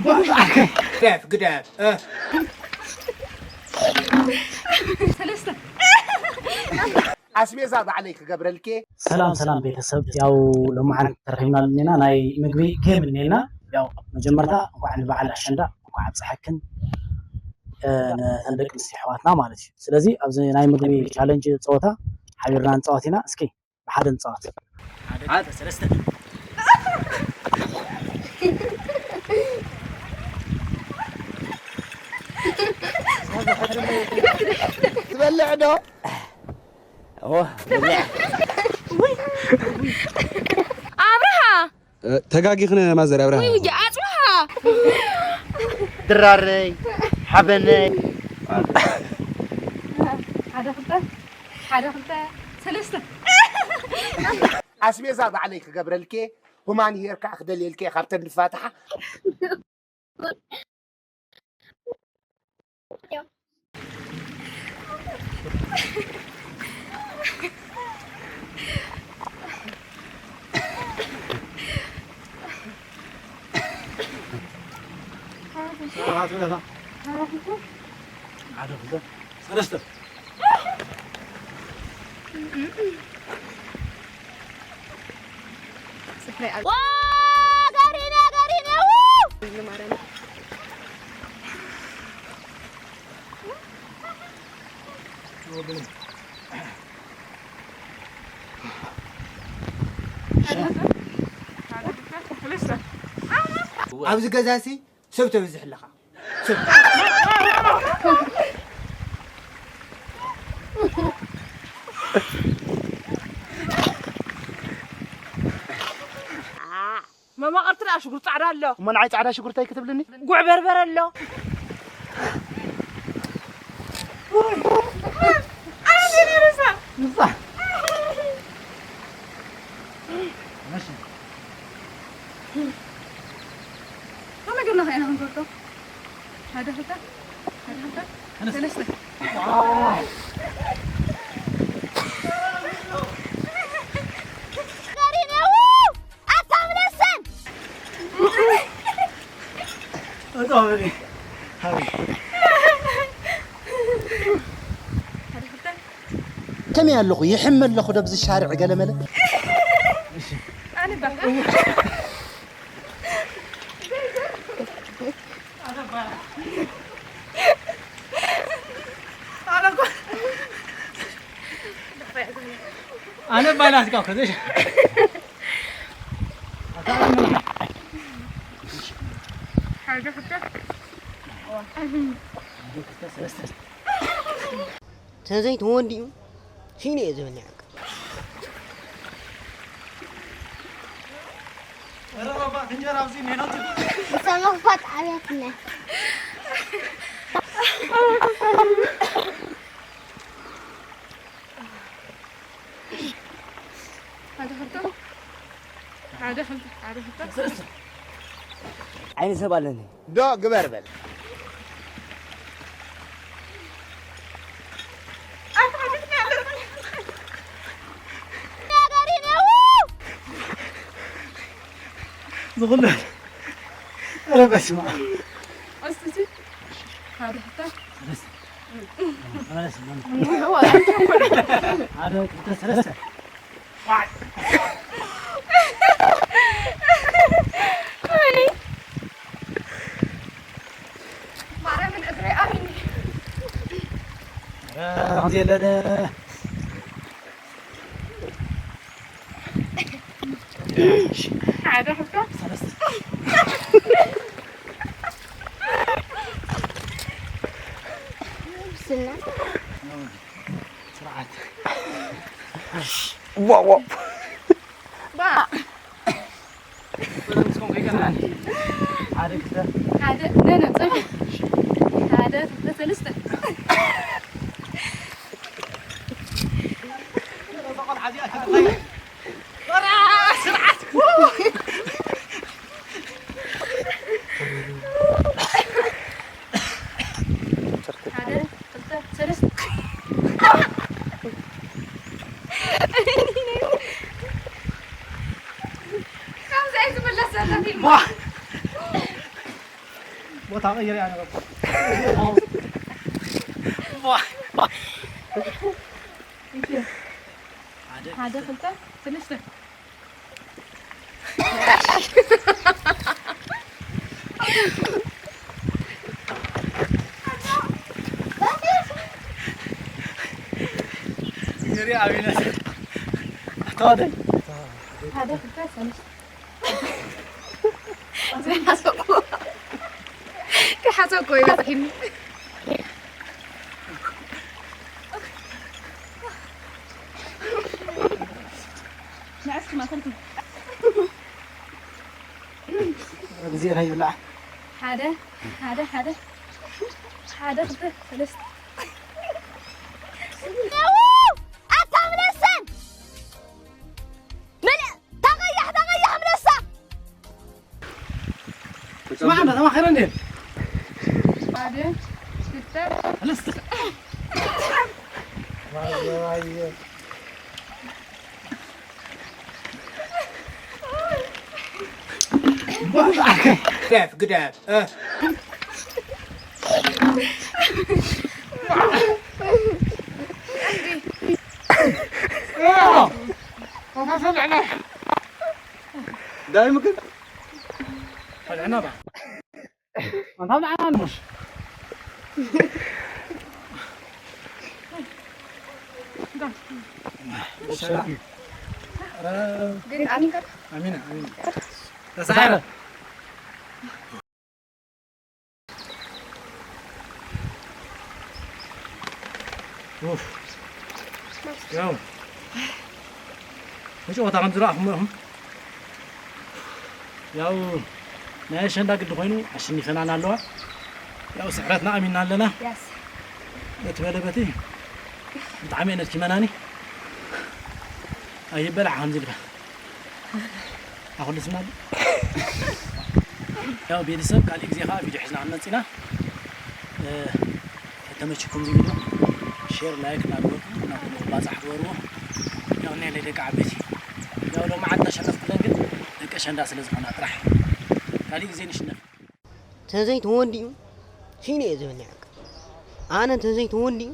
ግደፍ፣ ግደፍ። እ። ሰለስተ። ኣስቤዛ ባዕለይ ክገብረልኬ። ሰላም ሰላም ቤተሰብ፣ ያው ሎማዓንቲ ተረኺብና እኒና ናይ ምግቢ ጌም እኒና። ያው መጀመርታ እንኳዕ ንበዓል ኣሸንዳ እንኳዕ ኣብፀሐክን፣ እ፣ ነተን ደቂ ኣንስትዮ ኣሕዋትና ማለት እዩ። ስለዚ ኣብዚ ናይ ምግቢ ቻለንጅ ፀወታ ሓቢርና ንፃወት ኢና። እስኪ ብሓደ ንፃወት። ሓደ፣ ሰለስተ። ትበልዕ ዶ? ኣብርሃ ተጋጊኽነ ማዘር ኣብርሃ። ወይ ኣጽብሃ ድራረይ ሓበነይ። ሓደ ክልተ ሓደ ክልተ ሰለስተ ኣስቤዛ ባዕለይ ክገብረልኬ፣ ሁማን ሄር ከዓ ክደልየልኬ፣ ካብተን ንፋትሓ። ገሪነ ገሪነ ኣብዚ ገዛሲ ሰብ ተብዝሕ ኣለኻ። ሰብ። መማቕርቲ ደኣ ሽጉርቲ ጻዕዳ ኣሎ። እሞ ንዓይ ጻዕዳ ሽጉርታይ ክትብልኒ? ጉዕ በርበረ ኣሎ። ከመይ ጌርና ከ ኢና ክንፈልጦ? ሓደ ክልተ ሓደ ክልተ ሰለስተ። ኣታ ምለሰን። ከመይ ኣለኹ ይሕመ ኣለኹ ደብዚ ሻርዕ ገለመለ። ኣነ ባይናትካ ከዘሽ ሓደ ክልተ ተዘይ ተወዲኡ ሲነ እየ ዝብል ንዓካ። ብሰንኺ ፋጥ ኣብያትና። ሓደ ክልተ ሓደ ክልተ ሓደ ክልተ ዓይኒ ሰብ ኣለኒ። ዶ ግበር በል። ዝኹሉ ኧረ በስመ ኣብ። እስቲ ሓደ ክልተ ሓደ ክልተ ሰለስተ። ማርያምን እግረይ ኣሪኒ። ኧረ ከምዚ የለን። ሓደ ክልተ ሰለስተ። ስና ስርዓት። ዋው ዋው። ባ ሓደ ክልተ ሓደ ነነ ጸፊ ሓደ ክልተ ሰለስተ ሓደ ክልተ ሰለስተ ከምዚ እዩ ዝምለስ ዘሎ ፊልም። ቦታ ቀይር እያ ነገር። ሓደ ክልተ ሰለስተ። ገሪ ኣቢነት ኣታዋደይ። ሓደ ክልተ ሰለስተ። ዘይሓሰብኩ ከይሓሰብኩ ይበፅሒኒ። ንዕስቲ ማእከልቲ። ግዜ ከይብላዕ። ሓደ ሓደ ሓደ ሓደ ክልተ ሰለስተ። ኣታ ምለሰን! መለ-፣ ተቐያሕ፣ ተቐያሕ ምለሳ! ስማዕ፣ እንዳ ተማኸረ እንዴ? ሓደ፣ ክልተ፣ ሰለስተ። ግደፍ፣ ግደፍ። እ። ዳይም ግን ፈልዕና ባ። ኣንታ ብልዓና ንሙሽ። ሰላም። ግን ኣሚንካ? ኣሚና፣ ኣሚና። ተሳዕረ። ኡፍ። ያው፣ ብጨወታ ከም ዝረኣኹም ኢኹም። ያው፣ ናይ ኣሸንዳ ግዲ ኮይኑ ኣሸኒፈናን ኣለዋ። ያው፣ ስዕረትና ኣሚንና ኣለና። ያስ። በቲ በለ በቲ ብጣዕሚ እየን ኣድኪመናኒ። ኣይበላዕ ከምዚ ኢልካ። ኣኹልስና። ያው ቤተሰብ፣ ካልእ ግዜ ኸዓ ቪድዮ ሒዝና ክንመጽእ ኢና። እ፣ ተተመችኩም እዚ ቪድዮ ሼር፣ ላይክ እናገበርኩም እናገበርኩም ባጻሕ ግበርዎ። ያው እኔ ደቂ ዓበይቲ፣ ያው ሎማዓንቲ ተሸነፍኩለን ግን ደቂ ኣሸንዳ ስለ ዝኾና ጥራሕ። ካልእ ግዜ ንሽነፍ። ተዘይተወዲኡ ሲነ እየ ዝብል ንዓካ። ኣነ እንተዘይተወዲኡ